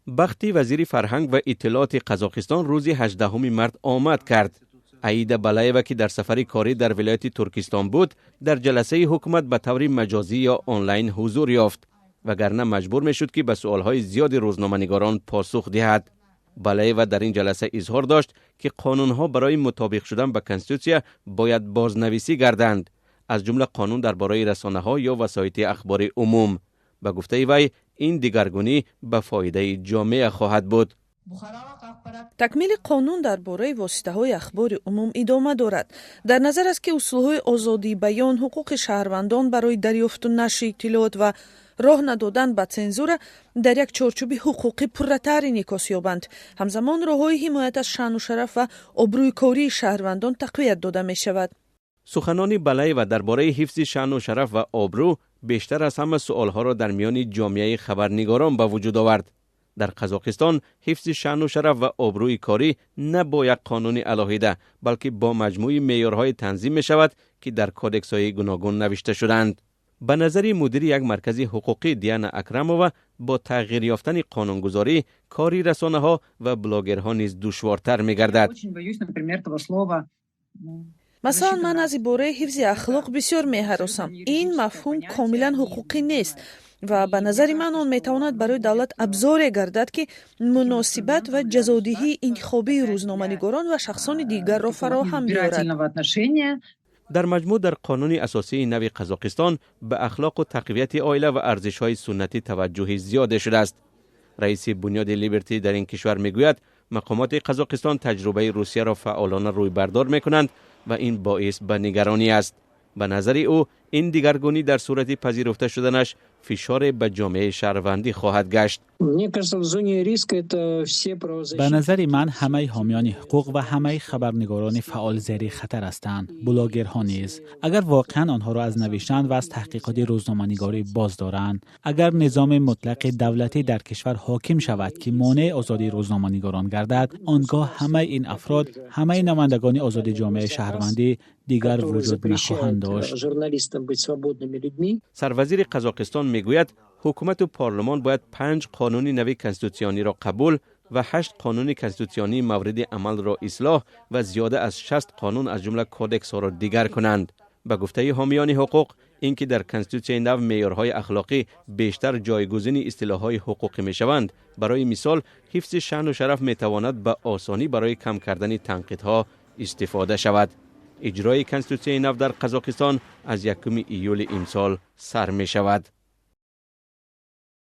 Бахти вазири фарҳанг ва иттилооти Қазоқистон рӯзи 18 март омад кард. Аида Балаева, ки дар сафари корӣ дар вилояти Туркистон буд, дар ҷаласаи ҳукумат ба таври маҷозӣ ё онлайн ҳузур ёфт, вагарна маҷбур мешуд, ки ба суолҳои зиёди рӯзноманигорон посух диҳад. Балаева дар ин ҷаласа изҳор дошт, ки қонунҳо барои мутобиқ шудан ба конститутсия бояд бознависӣ гарданд, аз ҷумла қонун дар бораи расонаҳо ё васоити ахбори умум. Ба гуфтаи вай, ин дигаргунӣ ба фоидаи ҷомеа хоҳад буд. Такмили қонун дар бораи воситаҳои ахбори умум идома дорад. Дар назар аст, ки усулҳои озодии баён, ҳуқуқи шаҳрвандон барои дарёфту нашри иттилоот ва роҳ надодан ба цензура дар як чорчӯби ҳуқуқӣ пурратар инъикос ёбанд. Ҳамзамон, роҳҳои ҳимоят аз шаъну шараф ва обрӯи кории шаҳрвандон тақвият дода мешавад. Суханони Балаева дар бораи ҳифзи шаъну шараф ва обрӯ бештар аз ҳама суолҳоро дар миёни ҷомеаи хабарнигорон ба вуҷуд овард. Дар Қазоқистон ҳифзи шаъну шараф ва обрӯи корӣ на бо як қонуни алоҳида, балки бо маҷмӯи меъёрҳое танзим мешавад, ки дар кодексҳои гуногун навишта шудаанд. Ба назари мудири як маркази ҳуқуқӣ Диана Акрамова, бо тағйир ёфтани қонунгузорӣ кори расонаҳо ва блогерҳо низ душвортар мегардад. Масалан, ман аз ибораи «ҳифзи ахлоқ» бисёр меҳаросам. Ин мафҳум комилан ҳуқуқӣ нест ва ба назари ман, он метавонад барои давлат абзоре гардад, ки муносибат ва ҷазодиҳии интихобии рӯзноманигорон ва шахсони дигарро фароҳам биёрад. Дар маҷмӯъ, дар қонуни асосии нави Қазоқистон ба ахлоқу тақвияти оила ва арзишҳои суннатӣ таваҷҷӯҳи зиёде шудааст. Раиси бунёди Либерти дар ин кишвар мегӯяд, мақомоти Қазоқистон таҷрибаи Русияро фаъолона рӯйбардор мекунанд ва ин боис ба нигаронӣ аст. Ба назари ӯ, ин дигаргунӣ дар сурати пазируфта шуданаш фишоре ба ҷомеаи шаҳрвандӣ хоҳад гашт. Ба назари ман, ҳамаи ҳомиёни ҳуқуқ ва ҳамаи хабарнигорони фаъол зери хатар ҳастанд, блогерҳо низ, агар воқеан онҳоро аз навиштан ва аз таҳқиқоти рӯзноманигорӣ боз доранд. Агар низоми мутлақи давлатӣ дар кишвар ҳоким шавад, ки монеи озодии рӯзноманигорон гардад, он гоҳ ҳамаи ин афрод, ҳамаи намояндагони озоди ҷомеаи шаҳрвандӣ дигар вуҷуд нахоҳанд дошт. Сарвазири Қазоқистон мегӯяд, ҳукумату парлумон бояд панҷ қонуни нави конститутсиониро қабул ва ҳашт қонуни конститутсионии мавриди амалро ислоҳ ва зиёда аз 60 қонун, аз ҷумла кодексҳоро дигар кунанд. Ба гуфтаи ҳомиёни ҳуқуқ, ин ки дар конститутсияи нав меъёрҳои ахлоқӣ бештар ҷойгузини истилоҳҳои ҳуқуқӣ мешаванд, барои мисол ҳифзи шаъну шараф, метавонад ба осонӣ барои кам кардани танқидҳо истифода шавад. Иҷрои конститутсияи нав дар Қазоқистон аз 1 июли имсол сар мешавад.